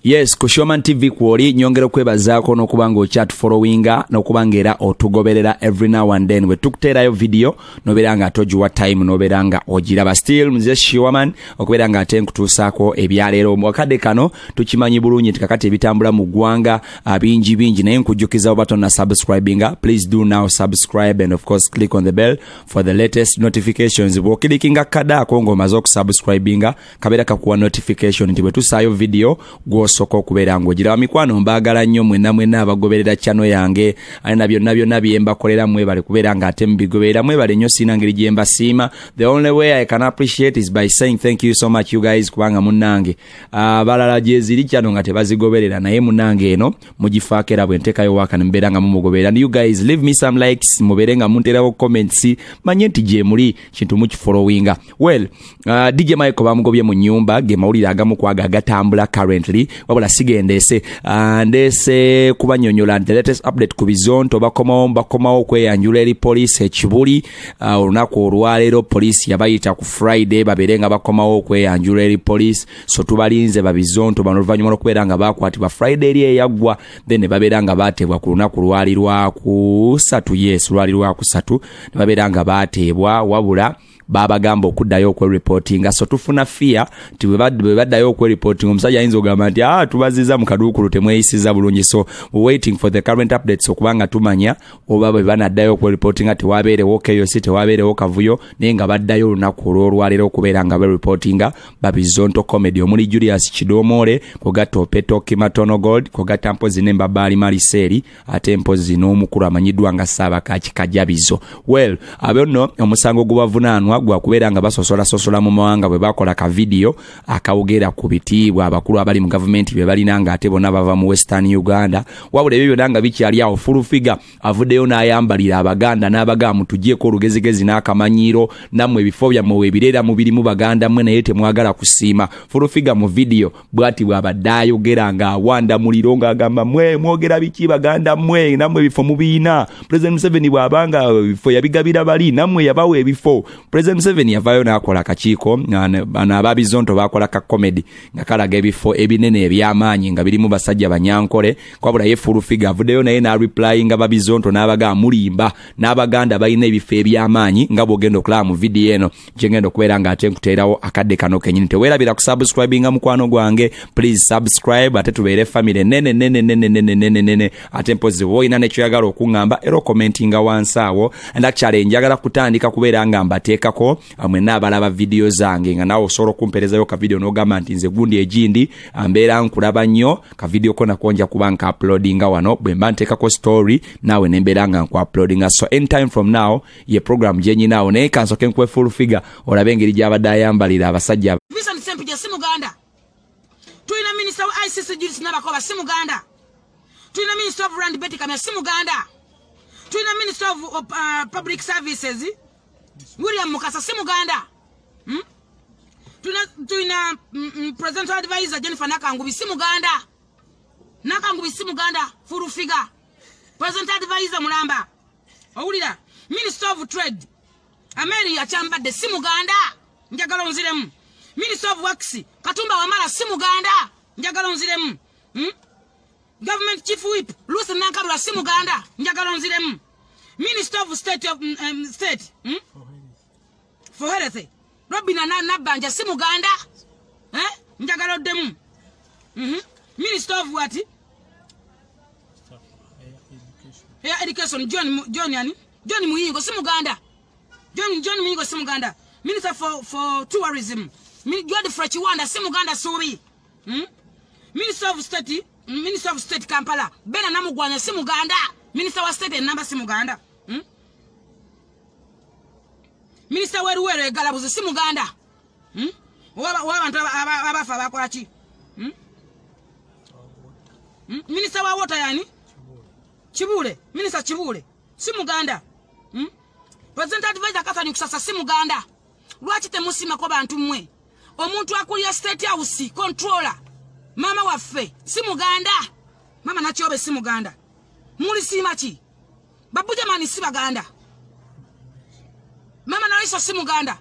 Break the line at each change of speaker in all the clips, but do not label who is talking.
Yes, ku Showman TV kwoli. Nyongera okwebazaako n'okuba nga okyatufollowinga n'okuba nga era otugoberera every now and then. Bwe tukuteerayo video n'obeera nga ate ogiwa time n'obeera nga ogiraba. Still nze Showman, okubeera nga ate nkutuusaako ebyaleero. Mu akadde kano tukimanyi bulungi nti kakati ebitambula mu ggwanga bingi bingi, naye nkujjukiza, oba tonna subscribinga, please do now subscribe and of course click on the bell for the latest notifications. Bw'oclickinga kadaako ng'omaze okusubscribinga, kabeera kakuwa notification nti bwe tusaayo video gw'osooka okubeera ng'ogiraba. Mikwano, mbaagala nnyo mwenna mwenna abagoberera channel yange ate na byonna byonna bye mbakolera. Mwebale kubeera ng'ate mubigoberera, mwebale nnyo. Siina ngeri gye mbasiima. The only way I can appreciate is by saying thank you so much, you guys, kubanga munnange abalala gyeziri channel nga tebazigoberera, naye munnange eno mugifaako era bwe nteekayo waaka ne mubeera nga mumugoberera. And you guys leave me some likes, mubeere nga munteerawo comments, manye nti gye muli kintu mukifollowinga well. DJ Michael bamugobye mu nyumba, ge mawulire agamu kwago agatambula currently. Wabula sigendeese, ndeese kubanyonyola the latest update ku Bizonto. Bakomawo, bakomawo okweyanjula eri poliisi ekibuli olunaku olwaleero. Poliisi yabayita ku Friday babeere nga bakomawo okweyanjula eri poliisi, so tubalinze Babizonto bano, oluvannyuma lw'okubeera nga bakwatibwa Friday eri eyaggwa, then ne babeera nga bateebwa ku lunaku lwali lwakusatu. Yes, lwali lwakusatu ne babeera nga bateebwa, wabula babagamba okuddayo okwereportinga. So tufuna fear nti bwe baddayo okwereportinga, omusajja ayinza okugamba nti, "Ah, tubaziza mu kaduukulu, temweyisiza bulungi." So we waiting for the current updates okubanga tumanya oba bwe banaddayo okwereportinga tewabeerewo chaos, tewabeerewo kavuyo, naye nga baddayo olunaku olw'olwaleero okubeera nga bereportinga. Babizonto Comedy omuli Julius Kidomole, kugatta Opeto Kimatono Gold, kugatta mpozi ne Mbabaali Maliseeri, ate mpozi n'omukulu amanyiddwa nga Saabakaki Kajabizo. Well, abo nno omusango gubavunaanwa gwakubeera nga basosolasosola mu mawanga bwe bakola ka vidiyo akawogera ku bitiibwa abakulu abali mu gavumenti bye balina, nga ate bonna bava mu Western Uganda. Wabula ebyo byonna nga bikyali awo, Full Figure avuddeyo n'ayambalira Abaganda n'abagamba, "Mutugyeko olugezigezi n'akamanyiiro, nammwe ebifo byammwe weebireera mubirimu Baganda mmwe, naye temwagala kusiima." Full Figure mu vidiyo bw'ati bw'abadde ayogera ng'awanda muliro, ng'agamba, "Mwe mwogera biki Baganda mmwe? Nammwe ebifo mubiina. President Museveni bw'abanga ebifo yabigabira bali, nammwe yabawa ebifo." President Museveni yavaayo n'akola akakiiko. Bano Ababizonto bakola ka comedy nga kalaga ebifo ebinene eby'amaanyi nga birimu basajja Banyankole. Kwabula ye Full Figure avuddeyo naye n'areplyinga Babizonto n'abagamba, "Mulimba, n'Abaganda balina ebifo eby'amaanyi," nga bw'ogenda okulaba mu vidiyo eno gyengenda okubeera ng'ate nkuteerawo akadde kano kenyini. Teweerabira kusubscribinga, mukwano gwange, please subscribe, ate tubeere family nene nene nene nene nene nene. Ate mpozi bw'olina nekyoyagala okuŋŋamba, era ocommentinga wansi awo. And actually njagala kutandika kubeera nga mbateekako mwenna abalaba vidiyo zange, nga naawe osobola okumpeerezayo ka vidiyo n'ogamba nti, "Nze gundi egindi mbeera nkulaba nnyo, ka vidiyo ko nako nja kuba nka uploadinga wano." Bwe mba nteekako story, naawe ne mbeera nga nku uploadinga. So anytime from now ye program gyenyinaawo, naye kansooke nkuwe Full Figure olabe engeri gy'abadde ayambalira abasajja.
Vincent Sempija si Muganda. Tulina Minister wa ICC Judith Nabakoba, si Muganda. Tulina Minister of Land Betty Kamya, si Muganda. Tulina Minister of Public Services William Mukasa, si Muganda, Tulina Presidential Advisor Jennifer Nakangubi, si Muganda. Nakangubi si Muganda. Full Figure President Advisor mulamba. Owulira? Minister of Trade Amelia Kyambadde si Muganda, njagala onziremu. Minister of Works Katumba Wamala si Muganda, njagala onziremu, Government Chief Whip Lucy Nankabirwa si Muganda, njagala onziremu. Minister of State of State, For Health Robina Nabbanja si Muganda, eh? Njagala oddemu. Minister of what? Higher Education John yani John Muyingo si Muganda. John Muyingo si Muganda. Minister for Tourism Godfrey Kiwanda si Muganda Suubi, Minister of State Kampala Bena Namugwanya si Muganda. Minister wa State enamba si Muganda, Minister weruwero egalabuzi si Muganda, Owa abantu abafa abakola ki, Minister wa Water yani Kibuule, Minister Kibuule si Muganda, President Advisor Catherine Kusasa si Muganda. Lwaki temusimako bantu mmwe? Omuntu akulira State House Controller, maama waffe, si Muganda. Maama Nakyobe si Muganda. Mulisiima ki? Babujamani si Baganda. Mama Naliso si Muganda.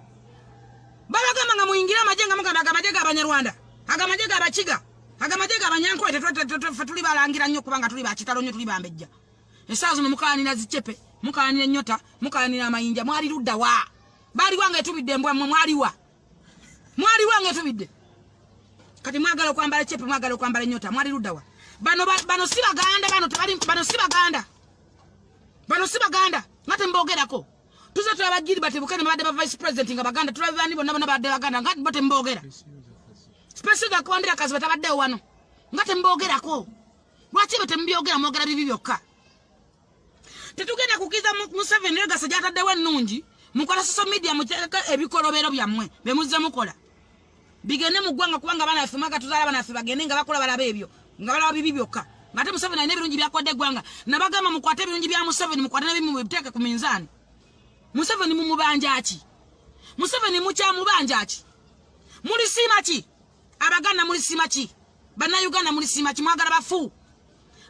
Babagamba nga muyingire amagye, nga mugamba aga amagye g'Abanyarwanda, aga amagye g'Abakiga. Agamagye gabanyankole fe tuli balangira nnyo kubanga tuli bakitalo nnyo, tuli bambejja. Essaawa zino mukalanira zicepe, mukalanira ennyota, mukalanira amayinja. Mwali ludda wa? Baaliwa nga etubidde embwa mmwe? Mwaliwa? Mwaliwa nga etubidde? Kati mwagala okwambala cepe, mwagala okwambala ennyota, mwali ludda wa? Bano bano si Baganda, bano tebali, bano si Baganda, bano si Baganda nga tembogerako. Tuze tulaba Gilbert Bukene, babadde ba vice president nga Baganda, tulaba bani bonna bonna babadde Baganda nga bo temboogera. Special gakwandira kazi batabaddewo wano nga tembogerako. Lwaki ebyo temubyogera? Mwogera bibi byokka. Tetugenda kukkiriza Museveni legacy gyataddewo ennungi. Mukola social media, muteeke ebikolobero byammwe bemuzze mukola bigende mu ggwanga, kubanga abaana baffe mwaga tuzaala, abaana baffe bagende nga bakola balaba ebyo, nga balaba bibi byokka, ng'ate Museveni alina ebirungi byakodde eggwanga. Nabagamba mukwate ebirungi bya Museveni, mukwate nebimu biteeke ku minzaani. Museveni mumubanja ki? Museveni mukyamubanja ki? Mulisiima ki? Abaganda mulisiima ki? Bannayuganda mulisiima ki? Mwagala bafu,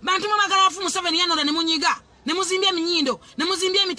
bantu mwe mwagala bafu. Museveni yanonda ne munyiga ne muzimbya eminyindo ne muzimbya emiti.